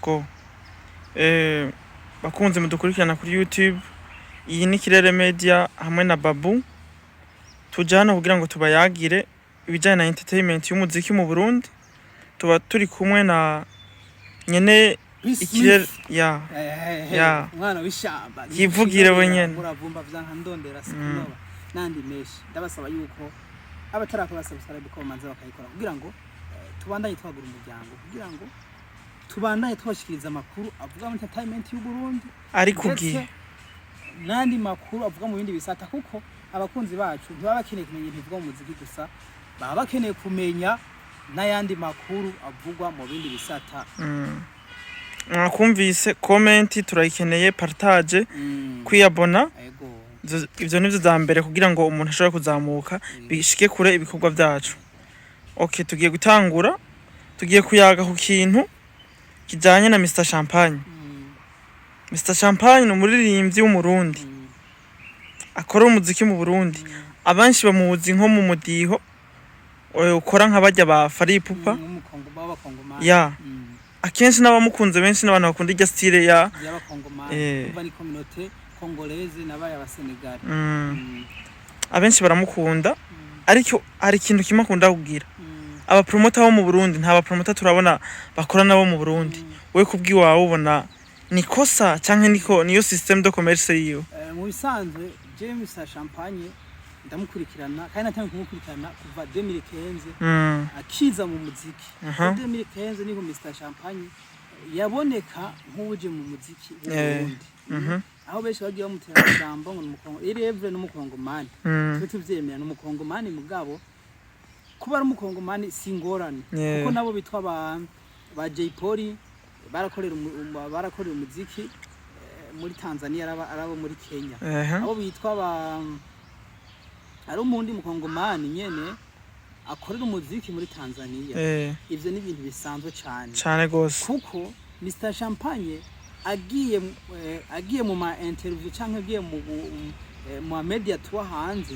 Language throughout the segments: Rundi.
Nuko bakunze mudukurikirana kuri YouTube, iyi ni Kirere Media hamwe na Babu. Tuje hano kugira ngo tubayagire ibijanye na entertainment y'umuziki mu Burundi. Tuba turi kumwe na nyene Ikirere ya Ya. Umwana w'ishamba. Yivugire wenyene. Muravumba vyanka ndondera sikunoba nandi menshi. Ndabasaba yuko abatarakora subscribe ko bamanza bakayikora kugira ngo tubandanye twagura umuryango, kugira ngo tubandanye tubashikiriza amakuru avuga mu entertainment y'u Burundi ari ku ndetse gihe n'andi makuru avuga mu bindi bisata, kuko abakunzi bacu ntibaba bakeneye kumenya ibintu bivuga mu muziki gusa, baba bakeneye kumenya n'ayandi makuru avugwa mu bindi bisata. Mwakumvise, comment turayikeneye, partage, kwiyabona. Ego. Ivyo nivyo vya mbere kugira ngo umuntu ashobore kuzamuka, bishike kure ibikorwa vyacu. Okay, tugiye gutangura, tugiye kuyaga ku kintu kijanye na Mr Champagne. Mr Champagne ni umuririmbyi w'Umurundi akora umuziki mu Burundi. Abenshi bamuzi nko mu mudiho ukora nka barya ba Fally Ipupa. N'umukongo b'abakongomani. Ya, akenshi n'abamukunze benshi n'abantu bakunda irya style ya y'abakongomani. Kuva ni communauté congolaise n'abaya abasenegali. Abenshi baramukunda, ariko hari ikintu kimwe akunda kugira: abapromota bo mu Burundi, nta bapromota turabona bakora nabo mu Burundi. We kubwiwawe ubona ni kosa canke niko niyo système de commerce yiwe? Mu bisanzwe James Champagne ndamukurikirana kandi natangiye kumukurikirana kuva 2015 akiza mu muziki. 2015 niho Mr Champagne yaboneka nk'uje mu muziki w'u Burundi, aho benshi bagiye bamutera amajambo ngo ni umukongo irevre n'umukongomani. Twe tuvyemera, ni umukongomani, mugabo kuba ari umukongomani si ingorane, kuko nabo bitwa ba Jay Polly barakorera umuziki muri Tanzania, arabo muri Kenya, abo bitwa ba ari umundi mukongomani nyene akorera umuziki muri Tanzania. Ivyo ni ibintu bisanzwe cane. Cane gose. Kuko Mr Champagne agiye mu ma interview canke agiye mu ma media tour hanze,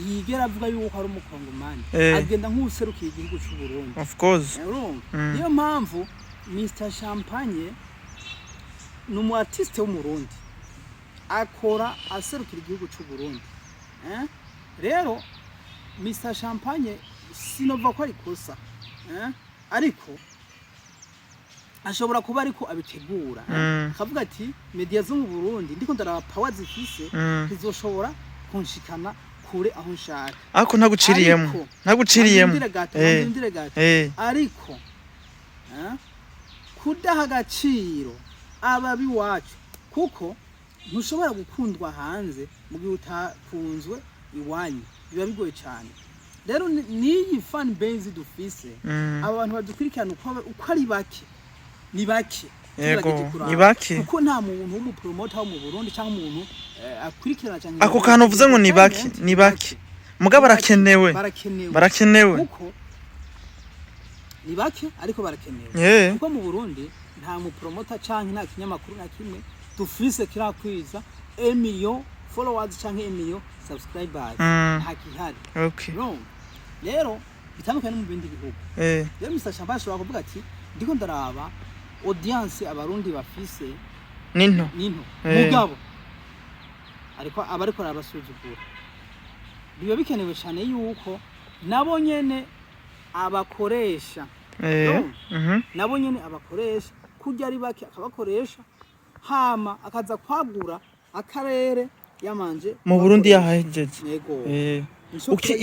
yigera avuga yuko ari umukongomani, agenda nk'uwuserukiye igihugu c'u Burundi. Of course. Urumva, niyo mpamvu Mr Champagne ni umu artiste w'Umurundi akora aserukira igihugu c'u Burundi. Rero Mr Champagne sinova ko ari kosa, ariko ashobora kuba ariko abitegura, akavuga ati media zo mu Burundi ndiko ndaraba power zifise, ntizoshobora kunshikana kure aho nshaka. Ariko ntaguciriyemo. Ariko- Ntaguciriyemo. Mandindire gato, mandindire gato. Ariko kudaha agaciro ababi iwacu, kuko ntushobora gukundwa hanze mu gihe utakunzwe iwanyu, biba bigoye cyane. Rero n'iyi fan base dufise, aba bantu badukurikirana uko ari bake, ni bake. Tugerageje kuraba. Ni bake. Kuko nta muntu w'umupromota wo mu Burundi cyangwa umuntu akurikirana cyane. Ako kantu uvuze ngo ni bake, ni bake, mugabo barakenewe. Barakenewe. Barakenewe. Kuko ni bake ariko barakenewe, kuko mu Burundi nta mupromota canke nta kinyamakuru na kimwe dufise kirakwiza 1 million followers canke 1 million subscribers. Nta gihari. Urumva? Rero bitandukanye no mu bindi bihugu. Rero Mr Champagne ashobora kuvuga ati ndiko ndaraba audience Abarundi bafise Ninto. ninto, mugabo ariko aba ariko arabasuzugura. Biba bikenewe cyane yuko nabo nyene abakoresha. Urumva? Nabo nyene abakoresha kurya ari bake, akabakoresha hama akaza kwagura akarere yamanje Mu Burundi kubakoresha. yahahejeje. Yego. Nico kiba.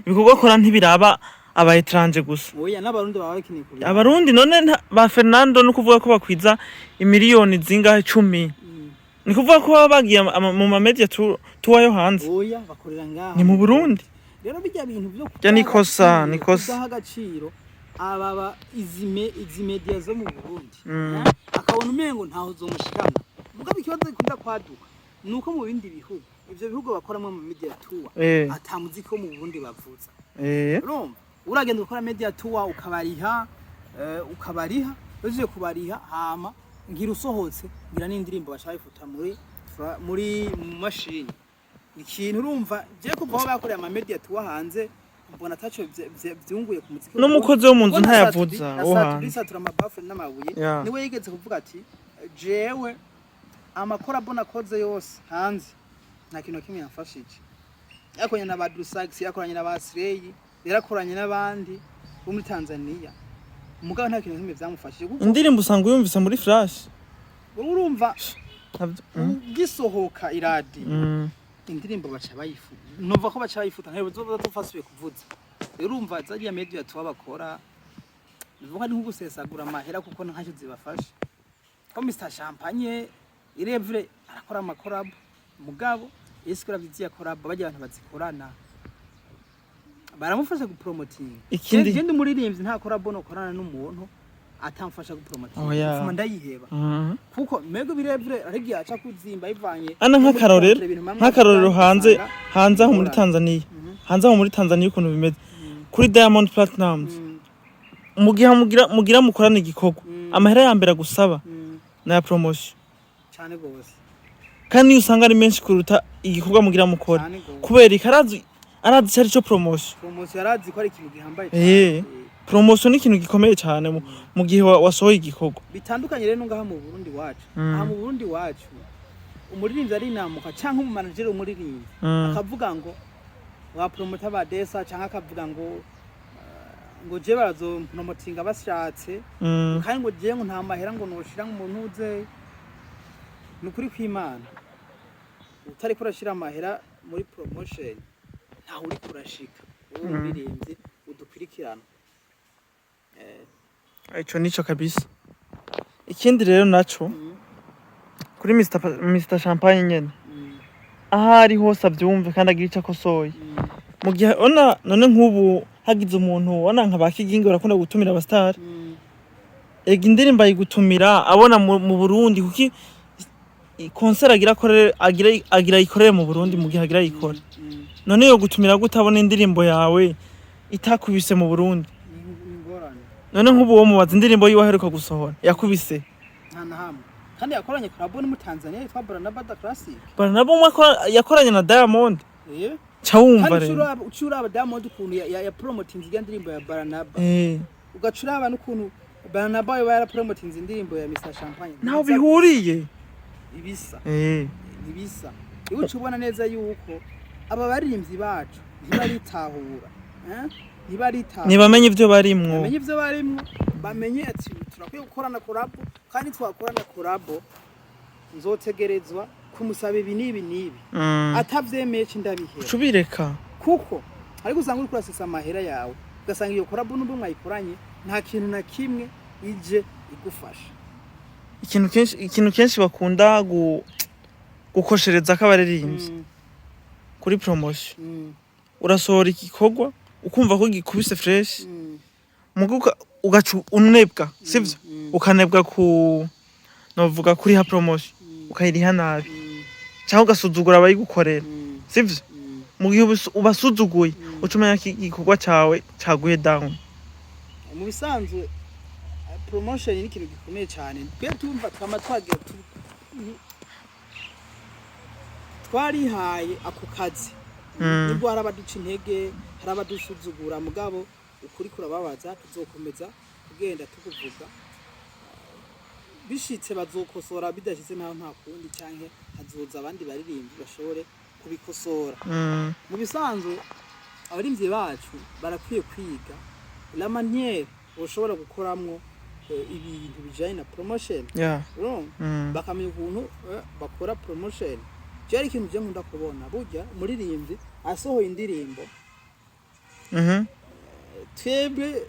Ibikorwa akora ntibiraba aba étranger gusa. Oya, n'Abarundi baba bakeneye kubiraba. Abarundi none ba Fernando no kuvuga ko bakwiza imiliyoni zingahe, 10, ni kuvuga ko baba bagiye mu ma media tour yo hanze? Oya, bakorera ngaha. Ni mu Burundi. Rero bijya bintu byo Rya ni kosa, kudaha ni kosa. Kudaha agaciro aba izi media zo mu Burundi, akabona umengo ntaho zomushikana. Mugabo ikibazo gikunda kwaduka ni uko mu bindi bihugu, ivyo bihugu bakoramwo mu media tour, ata muziki wo mu Burundi bavuza. Urumva, uragenda gukora media tour ukabariha, uhejeje kubariha, hama ngira usohotse ngira n'indirimbo bashaka ifuta muri mu mashini. Ikintu urumva je kuva aho bakoreye ama media tour hanze. Mbona ataco vyunguye ku muziki. N'umukozi wo mu nzu Ubona ntayavuza na wo Sat-B hanze. Satura amabafure n'amabuye, niwe yigeze kuvuga ati: "Jewe amacollabo nakoze yose hanze nta kintu na kimwe yamfashije." Yakoranye na ba Drusax, yakoranye na ba Slay, yarakoranye n'abandi bo muri Tanzania, mugabo nta kintu na kimwe vyamufashije kuko Indirimbo usanga uyumvise muri flash. Urumva, Ntabyo. ugisohoka iradi, indirimbo baca bayifuta, numva ko baca bayifuta, ntabwo bazopfa kuvuza. Rero urumva, zariya media tuba bakora, bivuga ni nko gusesagura amahera kuko ntacyo zibafasha. Ko Mr Champagne irevure arakora amacollabo, mugabo ese ko ravyiziya collabo bajya abantu bazikorana baramufasha gupromotinga? Ikindi Je ndi umuririmbyi, nta collabo nokorana n'umuntu atamfasha gupromotinga. Oya. Ufuma ndayiheba, kuko mego birevure arigiye aca kuzimba bivanye Ana nk'akarorero, ibintu bamwe nk'akarorero hanze, usanga hanze aho muri ingorane. Tanzania, hanze aho muri Tanzania ukuntu bimeze kuri Diamond Platnumz, mu gihe mugira mukorana igikorwa, amahera ya mbere agusaba naya promotion. Cyane gose. Kandi niyo usanga ari menshi kuruta igikorwa mugira mukora. Cyane gose. Kubera iki? Arazi icyo ari cyo promotion. Promotion, yarazi ko ari ikintu gihambaye cyane. Promotion ni ikintu gikomeye cyane mu gihe wasohoye igikorwa. Bitandukanye rero ngaha mu Burundi wacu. Aha mu Burundi wacu umuririmbyi arinamuka canke umumanageri umuririmbyi akavuga ngo wa promoter ba desa, canke akavuga ngo je barazopromotinga bashatse, kandi ngo je ngo nta mahera ngo noshira ngo umuntu uze. Ni ukuri kw'Imana, utariko urashira amahera muri promotion ntaho uriko urashika, wowe umuririmbyi udukurikirana. Ico nico kabisa. Ikindi rero naco, kuri Mr Champagne nyene, aho ari hose avyumve kandi agira ico akosoye. Mu gihe ona none nk'ubu hagize umuntu ona nka ba Kigingi barakunda gutumira abasitari, ega indirimbo ayigutumira abona mu Burundi, kuki concert agira akorere, agira ayikorere mu Burundi? Mu gihe agira ayikore, none yo gutumira gute abona indirimbo yawe itakubise mu Burundi? Ni ingorane. None nk'ubu wo mubaza indirimbo yiwe aheruka gusohora yakubise? Nta na hamwe. Kandi yakoranye collabo n'Umutanzania yitwa Barnaba da Classic. Barnaba umwe yakoranye na Diamond. Ca wumva Kandi rero. uca uraba Diamond ukuntu ya promotinze irya ndirimbo ya Barnaba, ugaca uraba n'ukuntu Barnaba yoba yarapromotinze indirimbo ya Mr Champagne. Ntaho bihuriye. Ibisa ntibisa. Iyo uca ubona neza yuko aba baririmbyi bacu ntibaritahura, eh? Ntibaritahura. Ntibamenye ivyo barimwo. Bamenye ivyo barimwo, bamenye ati turakwiye gukorana collabo, kandi twakorana collabo nzotegerezwa kumusaba ibi n'ibi n'ibi. Atavyemeye ci ndabihera. Uca ubireka. Kuko ariko usanga uriko urasesa amahera yawe, ugasanga iyo collabo nubwo mwayikoranye nta kintu na kimwe ije igufasha. Ikintu kenshi bakunda gukoshereza ko abaririmbyi kuri promotion, urasohora igikorwa ukumva ko gikubise fresh, muga ugaca unebwa, sivyo? Ukanebwa ku novuga kuriha promotion, ukayiriha nabi, cyangwa ugasuzugura abayigukorera, sivyo? Mu gihe ubasuzuguye, uca umenya ko igikorwa cawe caguye down. Mu bisanzwe promotion ni ikintu gikomeye cyane. Twe tumva twama twagira twarihaye ako kazi. Nubwo hari abaduca intege, hari abadusuzugura, mugabo ukuri kurababaza, tuzokomeza kugenda tukuvuga. Bishitse bazokosora, bidashitse naho nta kundi, canke hazoza abandi baririmbyi bashobore kubikosora. Mu bisanzwe abarimvyi bacu barakwiye kwiga la manière boshobora gukoramwo ibintu bijanye na promotion. Urumva? Bakamenya ukuntu bakora promotion. Je ari ikintu je nkunda kubona, burya umuririmbyi asohoye indirimbo, twebwe,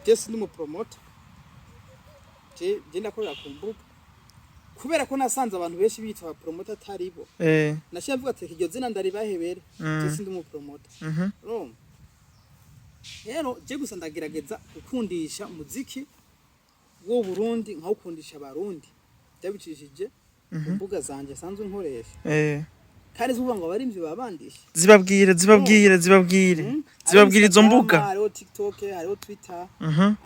je sindi umupromoter, je ndakorera ku mbuga, kubera ko nasanze abantu benshi bitwa promoter atari bo. Naciye mvuga ati iryo zina ndaribahebere. Je sindi umupromoter. Urumva rero, je gusa ndagerageza gukundisha umuziki w'u Burundi, nkawukundisha Abarundi ndabicishije ku mbuga zanje sanzwe nkoresha. Kandi si ukuvuga ngo abarimvyi babandisha. Zibabwire, zibabwire, zibabwire. Zibabwire izo Hariho mbuga. Instagram, hariho TikTok, hariho Twitter,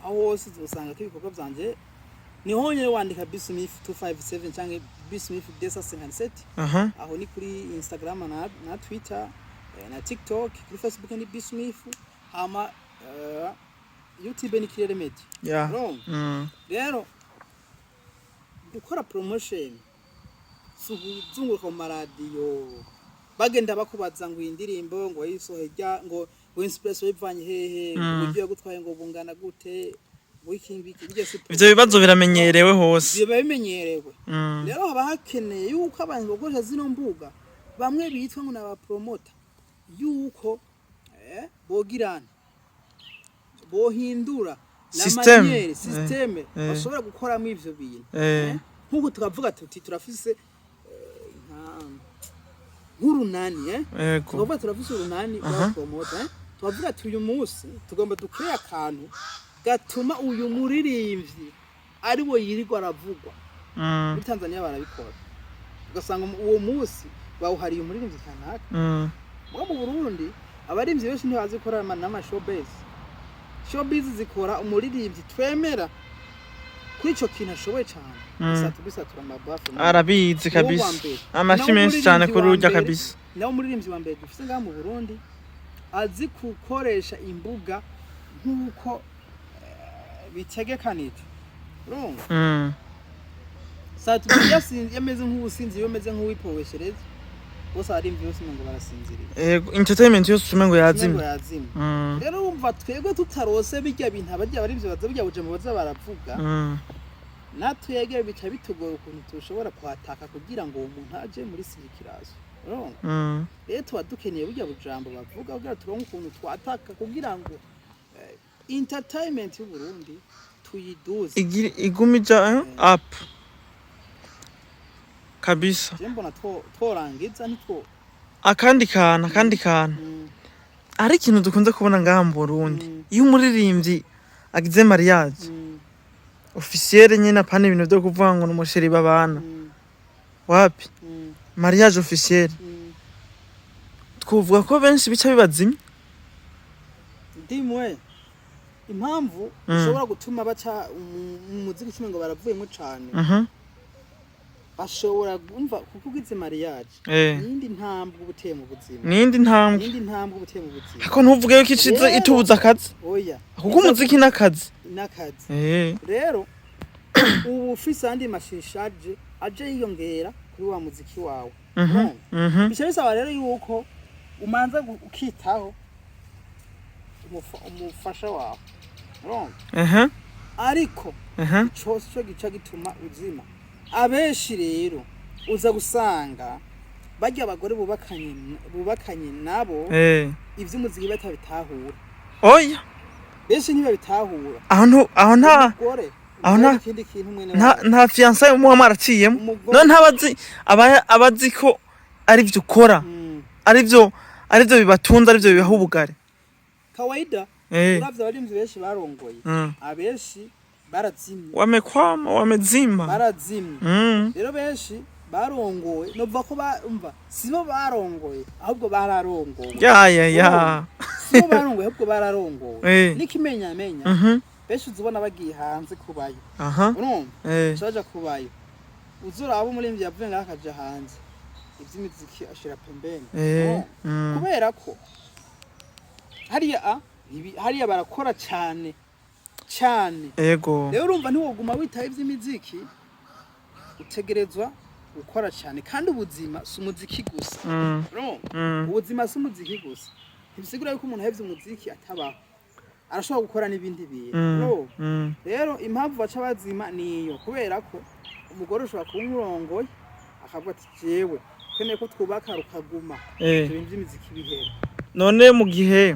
aho hose uzosanga ko ibikorwa vyanje ni honyine. Wandika Bismith 257 canke Bismith Desa 57. Aho ni kuri Instagram na Twitter, na TikTok. Kuri Facebook ni Bismith. Hama YouTube ni Kirere Media. Urumva? Rero gukora promotion si ukuzunguruka mu maradiyo bagenda bakubaza ngo iyi ndirimbo ngo wayisohoye rya, ngo inspiration wayivanye hehe, ngo uburyo yagutwaye ngo bungana gute, ngo iki ngiki, bijya si Ivyo bibazo biramenyerewe hose. Biba bimenyerewe. Rero haba hakeneye yuko abantu bakoresha zino mbuga, bamwe bitwa ngo n'abapromota, yuko bogirana bohindura la System. manière, système bashobora gukoramo ivyo bintu. Nk'uko tukavuga tuti turafise nk'urunani, tukavuga turafise urunani rw'abapromota, tukavuga ati uyu munsi tugomba dukore akantu gatuma uyu muririmbyi ari we yirirwa aravugwa. Muri Tanzania barabikora, ugasanga uwo munsi bawuhariye umuririmbyi kanaka. Muga mu Burundi abaririmbyi benshi ntibazi gukora n'ama showbiz. Showbiz zikora umuririmbyi twemera kuri ico kintu ashoboye cane. Gusa bisatura amabafu. Arabizi Niwo wa kabisa. mbere. Amashi Nawe menshi cyane umuririmbyi kuri wa urya mbere, kabisa. Nawe umuririmbyi wa mbere dufise ngaha mu Burundi azi gukoresha imbuga nk'uko bitegekanije, urumva? Satubi yameze nk'uwusinziriye, yameze nk'uwipoweshereza, bose abarimvyi bose ngo barasinziriye. Ego, entertainment yose umengo Umengo yazimye. Yazimye. Rero wumva twebwe tutarose bijya bintu abarya abarimvyi baza bijya bujambo baza baravuga, natwebwe bica bitugora ukuntu tushobora kuhataka kugira ngo uwo muntu aje muri circulation, urumva? Rero tuba dukeneye burya bujambo bavuga kugira turonke ukuntu twataka kugira ngo entertainment y'u Burundi tuyiduze. Iguma ija up kabisa. Je mbona tworangiza ntitwo Akandi kantu, hari ikintu dukunze kubona ngaha mu Burundi. Iyo umuririmbyi agize mariage officielle nyine, apana ibintu byo kuvuga ngo ni umuchéri babana, wapi, mariage officielle, twovuga ko benshi bica bibazimya. Ndimwe impamvu ishobora gutuma baca mu muziki kimwe ngo baravuyemo cane, bashobora kumva kuko ugize mariage niyindi ntambwe uba uteye mu buzima. Niyindi ntambwe. Niyindi ntambwe uba uteye mu buzima. Ariko ntuvuge yuko iciza itubuza akazi. Oya. Kuko umuziki n'akazi. N'akazi. Rero ubu ufise andi mashishaje aje yiyongera kuri wa muziki wawe. Urumva? Bica bisaba rero yuko umanza ukitaho umufasha wawe, urumva? Ariko cose cyo gica gituma uzima, abenshi rero uza gusanga barya abagore bubakanye nabo ivy'umuziki batabitahura. Oya. Benshi ntibabitahura. Aho ntu aho nta Umugore aho umugore ikindi kintu mwene nta wacu. Nta fiançailles muba mwaraciyemo. Umugore None ntabazi aba abazi ko ari byo ukora, arivyo bibatunze, arivyo bibaha ubugari. Kawaida uravye abarimvyi benshi barongoye, abenshi barazimye. Wamekwama, wamezima. Barazimye. Rero benshi barongoye, novuga ko umva sibo barongoye ahubwo bararongowe. Ya ya ya. Sibo barongoye ahubwo bararongowe. N'ikimenyamenya, benshi uzubona bagiye hanze kubayo, urumva? Baja kubayo, uzuraba umuririmbyi yavuye ngaho akaja hanze, ivy'imiziki ashira pembeni. Urumva? Kubera ko hariya hariya barakora cane cane. Rero urumva ntiwoguma witaye ivy'imiziki, utegerezwa gukora cyane, kandi ubuzima si umuziki gusa. Urumva? Ubuzima si umuziki gusa, ntibisigura yuko umuntu ahevye umuziki atabaho, arashobora gukora n'ibindi bintu. Urumva? Rero impamvu baca bazima niyo kubera ko umugore ushobora kuba umurongoye akavuga ati jewe keneye ko twubaka rukaguma, ivyo bintu vy'imiziki bihera. None mu gihe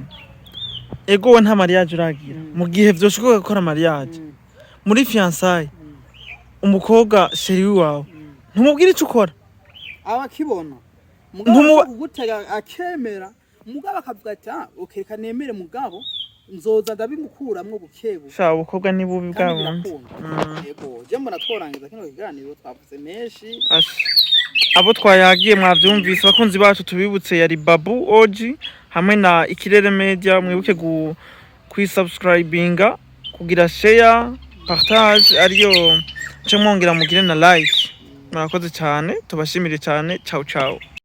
ego we nta mariage uragira, mu gihe vyoshoboka gukora mariage, muri fiançailles, umukobwa chéri wawe, ntumubwira ico ukora? Aba akibona, mugabo ashobora kugutega akemera, mugabo akavuga ati ah okay, reka nemere, mugabo nzoza ndabimukuramwo buke buke. Sha, ubukobwa ni bubi bwa Kandi bundi. birakunda. Yego, je mbona tworangiza kino kiganiro, twavuze menshi. Asha. Abo twayagiye mwavyumvise, abakunzi bacu, tubibutse yari Babu Oji hamwe na Ikirere Media. Mwibuke kwisubscribinga, kugira share, partage, ariyo nce mwongera mugire na like. Murakoze cyane, tubashimire cyane. Ciao ciao.